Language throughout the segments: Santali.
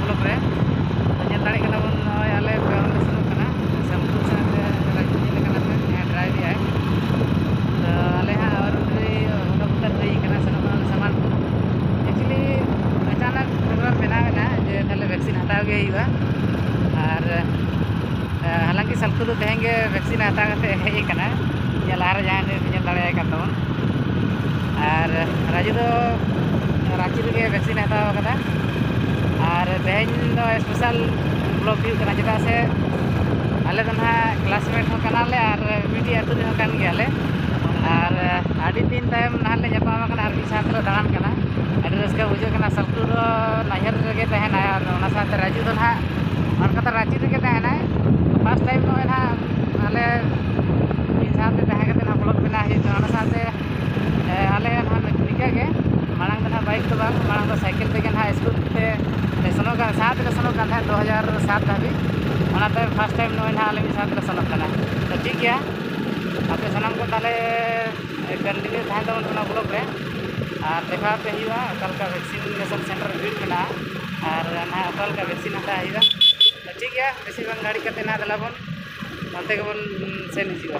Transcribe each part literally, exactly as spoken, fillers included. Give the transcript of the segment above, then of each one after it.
ᱵᱞᱚᱠ ᱨᱮ᱾ ᱛᱚ, ᱧᱮᱞ ᱫᱟᱲᱮᱭᱟᱜ ᱠᱟᱱᱟ ᱵᱚᱱ, ᱱᱚᱜᱼᱚᱭ ᱟᱞᱮ ᱵᱮᱭᱟᱢ ᱞᱮ ᱥᱮᱱᱚᱜ ᱠᱟᱱᱟ᱾ ᱥᱟᱢᱯᱩᱨ ᱥᱮᱱ ᱛᱮ ᱨᱟᱡᱩ ᱧᱮᱞ ᱠᱟᱱᱟ ᱯᱮ, ᱡᱟᱦᱟᱸᱭ ᱰᱨᱟᱭᱤᱵᱷ ᱮᱫᱟᱭ᱾ ᱛᱚ, ᱟᱞᱮ ᱦᱟᱸᱜ ᱚᱨᱩᱱ ᱨᱮ ᱦᱚᱨᱚ ᱵᱚᱛᱚᱨ ᱦᱩᱭ ᱠᱟᱱᱟ, ᱥᱮᱱᱚᱜ ᱠᱟᱱᱟ ᱥᱟᱢᱟᱱᱯᱩᱨ᱾ Actually, ᱟᱪᱟᱱᱚᱠ ᱯᱨᱳᱜᱨᱟᱢ ᱵᱮᱱᱟᱣ ᱮᱱᱟ ᱡᱮ ᱛᱟᱦᱞᱮ ᱵᱷᱮᱠᱥᱤᱱ ᱦᱟᱛᱟᱣ ᱜᱮ ᱦᱩᱭᱩᱜᱼᱟ᱾ ᱟᱨ, ᱮ, ᱦᱟᱞᱟᱝᱠᱤ ᱥᱟᱞᱠᱩ ᱫᱚ ᱛᱮᱦᱮᱧ ᱜᱮ ᱵᱷᱮᱠᱥᱤᱱ ᱦᱟᱛᱟᱣ ᱠᱟᱛᱮ ᱦᱮᱡ ᱟᱠᱟᱱᱟ᱾ ᱧᱮᱞ ᱞᱟᱦᱟᱨᱮ ᱡᱟᱦᱟᱸᱭ ᱧᱮᱞ ᱫᱟᱲᱮᱭᱟᱭ ᱠᱟᱱ ᱛᱟᱵᱚᱱ᱾ ᱟᱨ ᱨᱟᱡᱩ ᱫᱚ ᱨᱟᱸᱪᱤ ᱨᱮᱜᱮ ᱵᱷᱮᱠᱥᱤᱱ ᱮ ᱦᱟᱛᱟᱣ ᱟᱠᱟᱫᱟ᱾ ᱟᱨ ᱛᱮᱦᱮᱧ ᱫᱚ ᱥᱯᱮᱥᱟᱞ ᱵᱞᱚᱜ ᱦᱩᱭᱩᱜ ᱠᱟᱱᱟ, ᱪᱮᱫᱟᱜ ᱥᱮ ᱟᱞᱮ ᱫᱚ ᱱᱟᱦᱟᱜ ᱠᱞᱟᱥᱢᱮᱴ ᱦᱚᱸ ᱠᱟᱱᱟᱞᱮ ᱟᱨ ᱢᱤᱫᱴᱤᱡ ᱟᱹᱛᱩ ᱨᱮᱦᱚᱸ ᱠᱟᱱ ᱜᱮᱭᱟᱞᱮ᱾ ᱟᱨ ᱟᱹᱰᱤ ᱫᱤᱱ ᱛᱟᱭᱚᱢ ᱱᱟᱦᱟᱜ ᱞᱮ ᱧᱟᱯᱟᱢ ᱟᱠᱟᱱᱟ ᱟᱨ ᱢᱤᱫ ᱥᱟᱶ ᱛᱮᱞᱮ ᱫᱟᱬᱟᱱ ᱠᱟᱱᱟ᱾ ᱟᱹᱰᱤ ᱨᱟᱹᱥᱠᱟᱹ ᱵᱩᱡᱷᱟᱹᱜ ᱠᱟᱱᱟ᱾ ᱥᱟᱞᱠᱩ ᱫᱚ ᱱᱟᱹᱭᱦᱟᱹᱨ ᱨᱮᱜᱮ ᱛᱟᱦᱮᱱᱟᱭ ᱟᱨ ᱚᱱᱟ ᱥᱟᱶᱛᱮ ᱨᱟᱡᱩ ᱫᱚ ᱱᱟᱦᱟᱜ ᱟᱨ ᱠᱟᱛᱷᱟ ᱨᱟᱸᱪᱤ ᱨᱮᱜᱮ ᱛᱟᱦᱮᱱᱟᱭ᱾ ᱯᱷᱟᱥᱴ ᱴᱟᱭᱤᱢ ᱱᱚᱜᱼᱚᱭ ᱱᱟᱦᱟᱜ ᱟᱞᱮ ᱢᱤᱫ ᱥᱟᱶᱛᱮ ᱛᱟᱦᱮᱸ ᱠᱟᱛᱮ ᱱᱟᱦᱟᱜ ᱵᱞᱚᱜ ᱵᱮᱱᱟᱣ ᱦᱩᱭᱩᱜ ᱠᱟᱱᱟ᱾ ᱚᱱᱟ ᱥᱟᱶᱛᱮ, ᱮ, ᱟᱞᱮ ᱱᱟᱦᱟᱜ ᱱᱤᱝᱠᱟᱹ ᱜᱮ, ᱢᱟᱲᱟᱝ ᱫᱚ ᱱᱟᱦᱟᱜ ᱵᱟᱭᱤᱠ ᱫᱚ ᱵᱟᱝ, ᱢᱟᱲᱟᱝ ᱫᱚ ᱥᱟᱭᱠᱮᱞ ᱛᱮᱜᱮ ᱱᱟᱦᱟᱜ ᱥᱠᱩᱞ ᱛᱮ ᱞᱮ ᱥᱮᱱᱚᱜ ᱠᱟᱱ, ᱥᱟᱶ ᱛᱮᱞᱮ ᱥᱮᱱᱚᱜ ᱠᱟᱱ ᱛᱟᱦᱮᱸᱫ ᱫᱩ ᱦᱟᱡᱟᱨ ᱥᱟᱛ ᱫᱷᱟᱹᱵᱤᱡ᱾ ᱚᱱᱟ ᱛᱟᱭᱚᱢ ᱯᱷᱟᱥᱴ ᱴᱟᱭᱤᱢ ᱱᱚᱜᱼᱚᱭ ᱱᱟᱦᱟᱜ ᱟᱞᱮ ᱢᱤᱫ ᱥᱟᱶ ᱛᱮᱞᱮ ᱥᱮᱱᱚᱜ ᱠᱟᱱᱟ᱾ ᱛᱚ ᱴᱷᱤᱠ ᱜᱮᱭᱟ, ᱟᱯᱮ ᱥᱟᱱᱟᱢ ᱠᱚ ᱛᱟᱦᱚᱞᱮ ᱠᱚᱱᱴᱤᱱᱤᱭᱩ ᱛᱟᱦᱮᱱ ᱛᱟᱵᱚᱱ ᱚᱱᱟ ᱵᱞᱚᱜ ᱨᱮ, ᱟᱨ ᱫᱮᱠᱷᱟᱣ ᱟᱯᱮ ᱦᱩᱭᱩᱜᱼᱟ ᱚᱠᱟ ᱞᱮᱠᱟ ᱵᱷᱮᱠᱥᱤᱱᱮᱥᱚᱱ ᱥᱮᱱᱴᱟᱨ ᱵᱷᱤᱲ ᱢᱮᱱᱟᱜᱼᱟ ᱟᱨ ᱱᱟᱦᱟᱜ ᱚᱠᱟ ᱞᱮᱠᱟ ᱵᱷᱮᱠᱥᱤᱱ ᱦᱟᱛᱟᱣ ᱦᱩᱭᱩᱜᱼᱟ᱾ ᱛᱚ ᱴᱷᱤᱠ ᱜᱮᱭᱟ, ᱵᱮᱥᱤ ᱵᱟᱝ ᱜᱷᱟᱹᱲᱤᱡ ᱠᱟᱛᱮ ᱱᱟᱦᱟᱜ ᱫᱮᱞᱟ ᱵᱚᱱ ᱚᱱᱛᱮ ᱜᱮᱵᱚᱱ ᱥᱮᱱ ᱦᱤᱡᱩᱜᱼᱟ᱾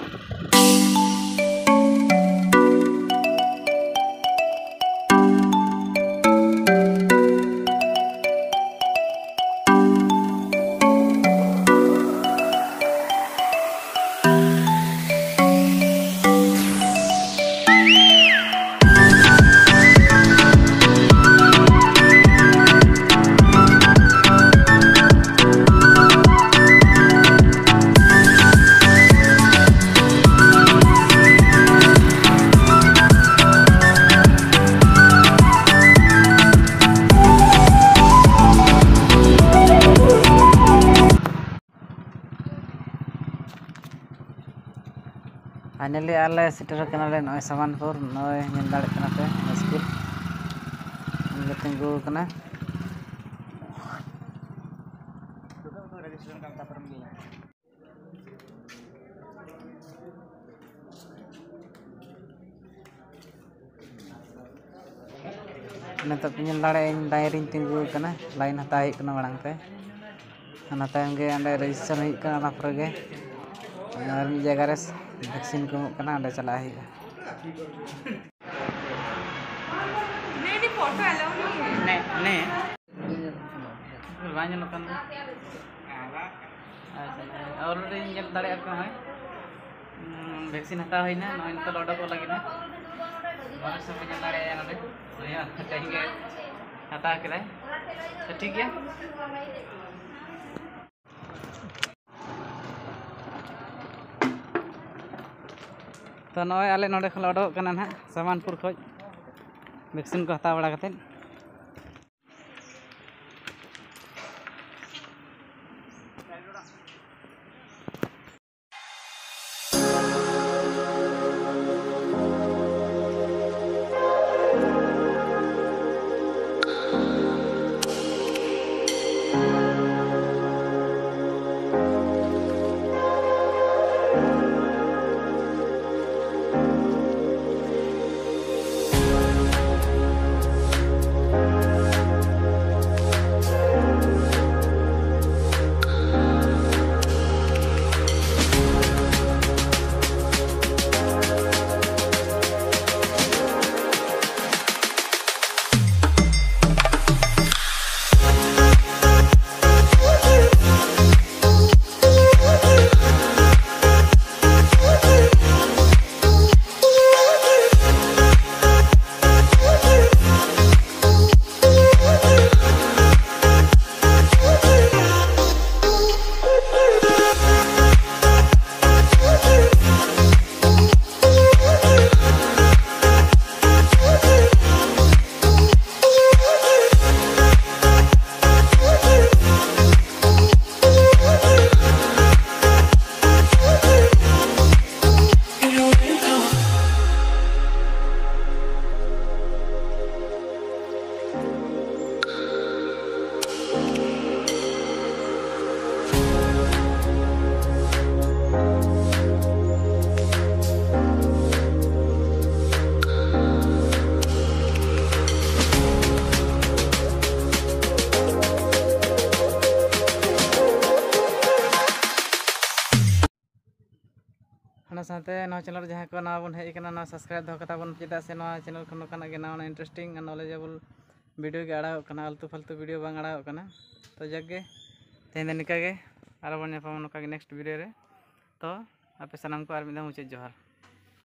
Finally ᱟᱞᱮ ᱥᱮᱴᱮᱨ ᱟᱠᱟᱱᱟᱞᱮ ᱱᱚᱜᱼᱚᱭ ᱥᱟᱢᱟᱱᱯᱩᱨ᱾ ᱱᱚᱜᱼᱚᱭ ᱧᱮᱞ ᱫᱟᱲᱮᱭᱟᱜ ᱠᱟᱱᱟ ᱯᱮ ᱥᱠᱩᱞ ᱞᱮ ᱛᱤᱸᱜᱩ ᱟᱠᱟᱱᱟ᱾ ᱱᱤᱛᱚᱜ ᱯᱮ ᱧᱮᱞ ᱫᱟᱲᱮᱭᱟᱜᱼᱟ, ᱤᱧ ᱞᱟᱭᱤᱱ ᱨᱤᱧ ᱛᱤᱸᱜᱩ ᱟᱠᱟᱱᱟ, ᱞᱟᱭᱤᱱ ᱦᱟᱛᱟᱣ ᱦᱩᱭᱩᱜ ᱠᱟᱱᱟ ᱢᱟᱲᱟᱝ ᱛᱮ᱾ ᱚᱱᱟ ᱛᱟᱭᱚᱢ ᱜᱮ ᱚᱸᱰᱮ ᱨᱮᱡᱤᱥᱴᱨᱮᱥᱚᱱ ᱦᱩᱭᱩᱜ ᱠᱟᱱᱟ, ᱚᱱᱟ ᱯᱚᱨᱮ ᱜᱮ ᱟᱨ ᱢᱤᱫ ᱡᱟᱭᱜᱟ ᱨᱮ ᱵᱷᱮᱠᱥᱤᱱ ᱠᱚ ᱮᱢᱚᱜ ᱠᱟᱱᱟ, ᱚᱸᱰᱮ ᱪᱟᱞᱟᱜ ᱦᱩᱭᱩᱜᱼᱟ᱾ ᱱᱮ, ᱱᱮ᱾ ᱵᱟᱝ ᱧᱮᱞᱚᱜ ᱠᱟᱱ ᱫᱚ᱾ ᱟᱪᱪᱷᱟ, already ᱧᱮᱞ ᱫᱟᱲᱮᱭᱟᱜ ᱠᱟᱱᱟ, ᱦᱳᱭ᱾ ᱩᱸ, ᱵᱷᱮᱠᱥᱤᱱ ᱦᱟᱛᱟᱣ ᱦᱩᱭᱱᱟ, ᱱᱚᱜᱼᱚᱭ ᱱᱤᱛᱚᱜ ᱞᱮ ᱚᱰᱚᱠᱚᱜ ᱞᱟᱹᱜᱤᱫ ᱦᱟᱸᱜ᱾ ᱢᱚᱱᱮ ᱥᱚᱸᱜᱮ ᱧᱮᱞ ᱫᱟᱲᱮᱭᱟᱜᱼᱟ ᱱᱚᱰᱮ᱾ ᱱᱩᱭ ᱦᱚᱸ ᱛᱮᱦᱮᱧ ᱜᱮ ᱦᱟᱛᱟᱣ ᱠᱮᱫᱟᱭ᱾ ᱛᱚ, ᱴᱷᱤᱠ ᱜᱮᱭᱟ᱾ ᱛᱚ, ᱱᱚᱜᱼᱚᱭ ᱟᱞᱮ ᱱᱚᱰᱮ ᱠᱷᱚᱱ ᱞᱮ ᱚᱰᱚᱠᱚᱜ ᱠᱟᱱᱟ ᱱᱟᱦᱟᱜ, ᱥᱟᱢᱟᱱᱯᱩᱨ ᱠᱷᱚᱱ ᱵᱷᱮᱠᱥᱤᱱ ᱠᱚ ᱦᱟᱛᱟᱣ ᱵᱟᱲᱟ ᱠᱟᱛᱮᱫ᱾ ᱚᱱᱟ ᱥᱟᱶᱛᱮ ᱱᱚᱣᱟ ᱪᱮᱱᱮᱞ ᱨᱮ ᱡᱟᱦᱟᱸᱭ ᱠᱚ ᱱᱟᱣᱟ ᱵᱚᱱ ᱦᱮᱡ ᱟᱠᱟᱱᱟ, ᱱᱚᱣᱟ ᱥᱟᱵᱥᱠᱨᱟᱭᱤᱵ ᱫᱚᱦᱚ ᱠᱟᱛᱟ ᱵᱚᱱ, ᱪᱮᱫᱟᱜ ᱥᱮ ᱱᱚᱣᱟ ᱪᱮᱱᱮᱞ ᱠᱷᱚᱱ ᱱᱚᱝᱠᱟᱱᱟᱜ ᱜᱮ ᱱᱟᱣᱟ interesting ᱟᱨ knowledgeable video ᱜᱮ ᱟᱲᱟᱜᱚᱜ ᱠᱟᱱᱟ, ᱟᱞᱛᱩ ᱯᱷᱟᱞᱛᱩ video ᱵᱟᱝ ᱟᱲᱟᱜᱚᱜ ᱠᱟᱱᱟ᱾ ᱛᱚ ᱡᱟᱠ ᱜᱮ, ᱛᱮᱦᱮᱧ ᱫᱚ ᱱᱤᱝᱠᱟ ᱜᱮ, ᱟᱨᱚ ᱵᱚᱱ ᱧᱟᱯᱟᱢᱟ ᱱᱚᱝᱠᱟ ᱜᱮ next video ᱨᱮ᱾ ᱛᱚ ᱟᱯᱮ ᱥᱟᱱᱟᱢ ᱠᱚ ᱟᱨ ᱢᱤᱫ ᱫᱷᱟᱣ ᱢᱩᱪᱟᱹᱫ ᱡᱚᱦᱟᱨ᱾